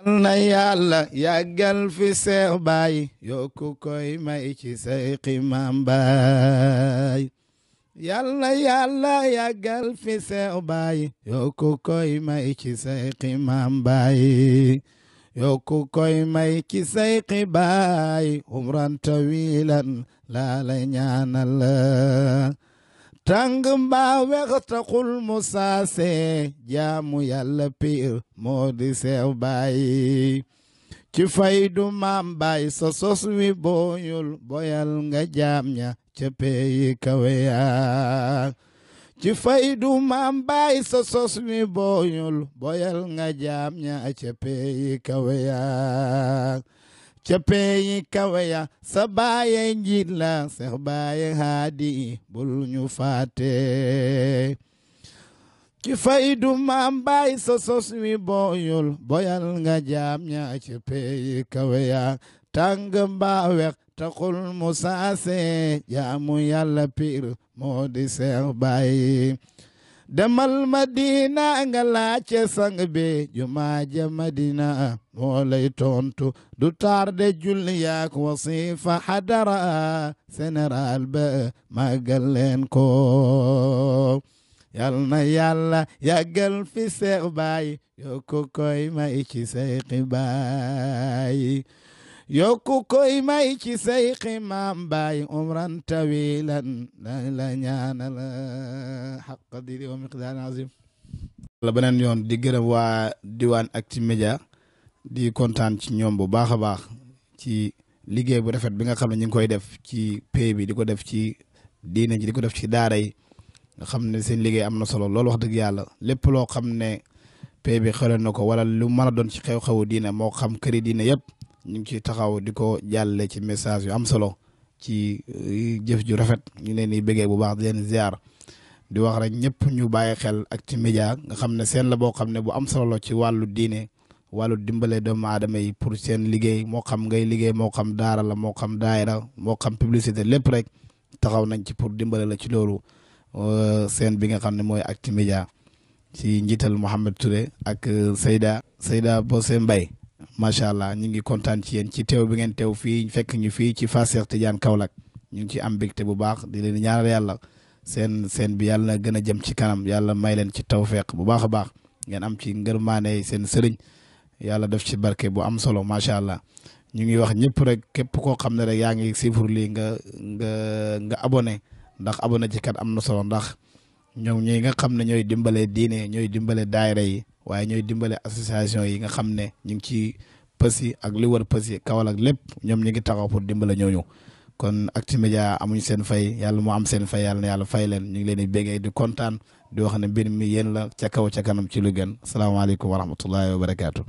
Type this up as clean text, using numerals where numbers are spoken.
na yàlla yàggal fi Seex Baay yokku koy may ci Seyxi Maam Baay yàlla yàlla yàggal fi Seex Baay yokku koy may ci Seyxi Maam Baay yokku koy may ci Seyxi Baay umran tawilan laa la ñaanal tàng mbaa wex taxul mu saase jaamu yàlla piir moo di Seex Baay ci faydu Maam Baay sa sos wi booyul boyal nga jaam ña ca peyi kawe yaa ci faydu Maam Baay sa sos wi booyul boyal nga jaam ña ca peyi kawe yaa ca peyi kawe ya sa baaye njiit la Seex Baay haadi bul ñu faate ci faydu Maam Baay sa sos wi booyul boyal nga jaam ña ca peyi kawe ya tàng mbaa wex taxul mu saase jaamu yàlla piir moo di Seex Baay demal Madina nga laajte sang bi jumaa ja Madina moo lay tontu du tarde julli yaak wasifa hadara général ba màggal leen ko yal na yàlla yàggal fi Seex Baay yokku koy may ci Seyxi Baay yokku koy may ci Seyxi Maam Baay umran tawilan la ñaanal xaqa diri wa miqdaar azim la beneen yoon di gërëm waa diwaan Actu-Media di kontaan ci ñoom bu baax a baax ci liggéey bu rafet bi nga xam ne ñu ngi koy def ci pay bi di ko def ci diine ji di ko def ci daara yi nga xam ne seen liggéey am na solo loolu wax dëgg yàlla lépp loo xam ne pay bi xelal na ko wala lu mën a doon ci xew-xewu diine moo xam këri diine yëpp ñu ngi ciy taxaw di ko jàlle ci message yu am solo ci jëf ju rafet ñu leen di bëggee bu baax di leen ziar di wax rek ñëpp ñu bàyyi xel Actu-Media nga xam ne seen la boo xam ne bu am solo la ci wàllu diine wàllu dimbale doomu aadama yi pour seen liggéey moo xam ngay liggéey moo xam daara la moo xam daayira moo xam publicité lépp rek taxaw nañ ci pour dimbale la ci loolu seen bi nga xam ne mooy Actu-Media ci njiital Mouhamed Touré ak Seyda Bose Mbaye macha allah ñu ngi kontaan ci yéen ci teew bi ngeen teew fii fekk ñu fii ci Fass Cheikh Tidiane Kaolack ñu ngi ci am mbégte bu baax di leen ñaanal yàlla seen bi yàlla na gën a jëm ci kanam yàlla may leen ci tawfeex bu baax a baax ngeen am ci ngërmaane seen sëriñ yàlla def ci barke bu am solo macha allah ñu ngi wax ñëpp rek képp koo xam ne rek yaa ngi siifur lii nga abonné ndax abonné ci kat am na solo ndax ñoom ñi nga xam ne ñooy dimbale diine ñooy dimbale daayira yi waaye ñooy dimbale association yi nga xam ne ñu ngi ci pës yi ak li wër pës yi Kaolack lépp ñoom ñu ngi taxaw pour dimbale ñooñu kon Actu-Media amuñ seen fay yàlla moo am seen fay yàlla na yàlla fay leen ñu ngi leen di béggee di kontaan di wax ne mbir mi yéen la ca kaw ca kanam ci lu gën asalaamaaleykum wa rahmatullahi wa barakaatu.